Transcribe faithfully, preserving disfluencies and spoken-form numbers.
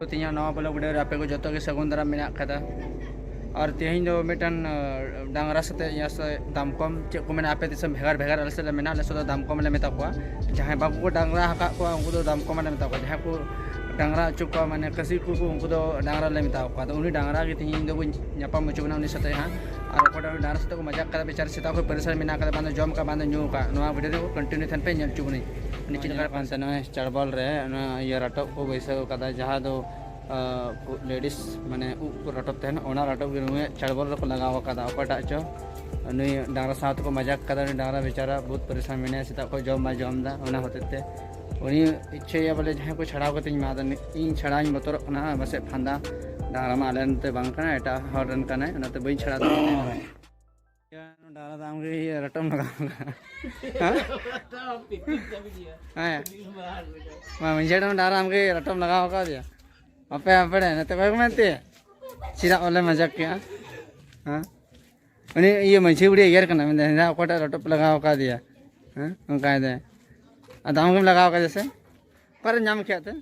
ᱛᱮᱦᱮᱧᱟᱜ ᱱᱟᱣᱟ blog video ᱨᱮ ᱟᱯᱮ ᱠᱚ ᱡᱚᱛᱚ ᱜᱮ ᱥᱟᱹᱜᱩᱱ ᱫᱟᱨᱟᱢ ᱢᱮᱱᱟᱜ ᱠᱟᱫᱟ᱾ ᱟᱨ ᱛᱮᱦᱮᱧ ᱫᱚ ᱢᱤᱫᱴᱟᱝ ᱰᱟᱝᱨᱟ ᱥᱟᱛᱮ ᱤᱭᱟᱹ ᱥᱮ ᱫᱟᱢᱠᱚᱢ, ᱪᱮᱫ ᱠᱚ ᱢᱮᱱᱟ ᱟᱯᱮ ᱫᱤᱥᱚᱢ ᱵᱷᱮᱜᱟᱨ ᱵᱷᱮᱜᱟᱨ, ᱟᱞᱮ ᱥᱮᱫ ᱞᱮ ᱢᱮᱱᱟ, ᱟᱞᱮ ᱥᱮᱫ ᱫᱚ ᱫᱟᱢᱠᱚᱢ ᱞᱮ ᱢᱮᱛᱟ ᱠᱚᱣᱟ᱾ ᱡᱟᱦᱟᱸᱭ ᱵᱟᱠᱚ ᱠᱚ ᱰᱟᱝᱨᱟ ᱟᱠᱟᱫ ᱠᱚᱣᱟ ᱩᱱᱠᱩ ᱫᱚ ᱫᱟᱢᱠᱚᱢ ᱞᱮ ᱢᱮᱛᱟ ᱠᱚᱣᱟ᱾ ᱡᱟᱦᱟᱸᱭ ᱠᱚ ᱰᱟᱝᱨᱟ ᱦᱚᱪᱚ ᱠᱚᱣᱟ, ᱢᱟᱱᱮ ᱠᱟᱹᱥᱤ ᱠᱚ, ᱩᱱᱠᱩ ᱫᱚ ᱰᱟᱝᱨᱟ ᱞᱮ ᱢᱮᱛᱟ ᱠᱚᱣᱟ᱾ ᱟᱫᱚ ᱩᱱᱤ ᱰᱟᱝᱨᱟ ᱜᱮ ᱛᱮᱦᱮᱧ ᱫᱚ ᱵᱚᱱ ᱧᱟᱯᱟᱢ ᱦᱚᱪᱚ ᱵᱚᱱᱟ ᱩᱱᱤ ᱥᱟᱛᱮ ᱦᱟᱸᱜ᱾ ᱟᱨ ᱚᱠᱚᱭᱴᱟᱜ ᱩᱱᱤ ᱰᱟᱝᱨᱟ ᱥᱟᱛᱮ ᱠᱚ ᱢᱟᱡᱟᱠ ᱠᱟᱫᱟ, ᱵᱮᱪᱟᱨᱟ ᱥᱮᱛᱟᱜ ᱠᱷᱚᱱ ᱯᱟᱨᱤᱥᱟᱱ ᱢᱮᱱᱟᱜ ᱠᱟᱫᱟ, ᱵᱟᱝ ᱫᱚ ᱡᱚᱢ ᱠᱟᱜ, ᱵᱟᱝ ᱫᱚ ᱧᱩ ᱠᱟᱜ᱾ ᱱᱚᱣᱟ ᱵᱷᱤᱰᱤᱭᱳ ᱨᱮ ᱠᱚᱱᱴᱤᱱᱤᱭᱩ ᱛᱟᱦᱮᱱ ᱯᱮ, ᱧᱮᱞ ᱦᱚᱪᱚ ᱵᱚᱱᱟᱧ᱾ ᱩᱱᱤ ᱪᱮᱫ ᱞᱮᱠᱟ ᱯᱟᱱᱛᱮ ᱱᱚᱜᱼᱚᱭ ᱪᱟᱲᱵᱚᱞ ᱨᱮ ᱚᱱᱟ ᱤᱭᱟᱹ ᱨᱟᱴᱚᱵ ᱠᱚ ᱵᱟᱹᱭᱥᱟᱹᱣ ᱠᱟᱫᱟ, ᱡᱟᱦᱟᱸ ᱫᱚ ᱞᱮᱰᱤᱥ ᱢᱟᱱᱮ ᱩᱵ ᱠᱚ ᱨᱟᱴᱚᱵ ᱛᱟᱦᱮᱱᱟ, ᱚᱱᱟ ᱨᱟᱴᱚᱵ ᱜᱮ ᱱᱩᱭᱟᱜ ᱪᱟᱲᱵᱚᱞ ᱨᱮᱠᱚ ᱞᱟᱜᱟᱣ ᱟᱠᱟᱫᱟ᱾ ᱚᱠᱚᱭᱴᱟᱜ ᱪᱚ ᱱᱩᱭ ᱰᱟᱝᱨᱟ ᱥᱟᱶ ᱛᱮᱠᱚ ᱢᱟᱡᱟᱠ ᱠᱟᱫᱟ, ᱩᱱᱤ ᱰᱟᱝᱨᱟ ᱵᱮᱪᱟᱨᱟ ᱵᱚᱦᱩᱛ ᱯᱟᱨᱤᱥᱟᱱ ᱢᱮᱱᱟᱭᱟ, ᱥᱮᱛᱟᱜ ᱠᱷᱚᱱ ᱡᱚᱢ ᱵᱟᱭ ᱡᱚᱢ ᱮᱫᱟ᱾ ᱚᱱᱟ ᱦᱚᱛᱮᱡ ᱛᱮ ᱩᱱᱤ ᱤᱪᱪᱷᱟᱹᱭᱟ ᱵᱚᱞᱮ ᱡᱟᱦᱟᱸᱭ ᱠᱚ ᱪᱷᱟᱲᱟᱣ ᱠᱟᱛᱮᱧ ᱮᱢᱟ ᱫᱟ᱾ ᱤᱧ ᱪᱷᱟᱲᱟᱣ ᱤᱧ ᱵᱚᱛᱚᱨᱚᱜ ᱠᱟᱱᱟ, ᱯᱟᱥᱮᱡ ᱯᱷᱟᱸᱫᱟ᱾ ᱰᱟᱝᱨᱟ ᱢᱟ ᱟᱞᱮ ᱱᱚᱛᱮ ᱵᱟᱝ ᱠᱟᱱᱟ, ᱮᱴᱟᱜ ᱦᱚᱲ ᱨᱮᱱ ᱠᱟᱱᱟᱭ, ᱚᱱᱟᱛᱮ ᱵᱟᱹᱧ ᱪᱷᱟᱲᱟᱣ ᱫᱟᱲᱮᱭᱟᱜ ᱠᱟᱱᱟ᱾ ᱰᱟᱝᱨᱟ ᱫᱚ ᱟᱢᱜᱮ ᱤᱭᱟᱹ ᱨᱟᱴᱚᱢ ᱞᱟᱜᱟᱣ ᱠᱟᱜᱼᱟ᱾ ᱦᱮᱸ? ᱦᱮᱸ᱾ ᱢᱟ ᱢᱟᱹᱡᱷᱤ ᱦᱟᱲᱟᱢ, ᱰᱟᱝᱨᱟ ᱟᱢᱜᱮ ᱨᱟᱴᱚᱢ ᱞᱟᱜᱟᱣ ᱠᱟᱣᱫᱮᱭᱟ? ᱟᱯᱮ ᱟᱯᱮ ᱱᱚᱛᱮ ᱵᱟᱠᱚ ᱢᱮᱱᱛᱮ ᱪᱮᱫᱟᱜ ᱵᱚᱞᱮ ᱢᱟᱡᱟᱠ ᱠᱮᱜᱼᱟ? ᱦᱮᱸ? ᱩᱱᱤ ᱤᱭᱟᱹ ᱢᱟᱹᱡᱷᱤ ᱵᱩᱲᱦᱤ ᱮᱜᱮᱨ ᱠᱟᱱᱟ, ᱢᱮᱱᱫᱟ, "ᱦᱮᱸ, ᱚᱠᱚᱭᱴᱟᱜ ᱨᱟᱴᱚᱯ ᱞᱟᱜᱟᱣ ᱠᱟᱫᱮᱭᱟ?" ᱦᱮᱸ? ᱚᱱᱠᱟᱭ ᱫᱟᱭ᱾ ᱟᱫᱚ ᱟᱢ ᱜᱮᱢ ᱞᱟᱜᱟᱣ ᱠᱟᱫᱮᱭᱟ ᱥᱮ? ᱚᱠᱟᱨᱮ ᱧᱟᱢ ᱠᱮᱫ ᱛᱮ?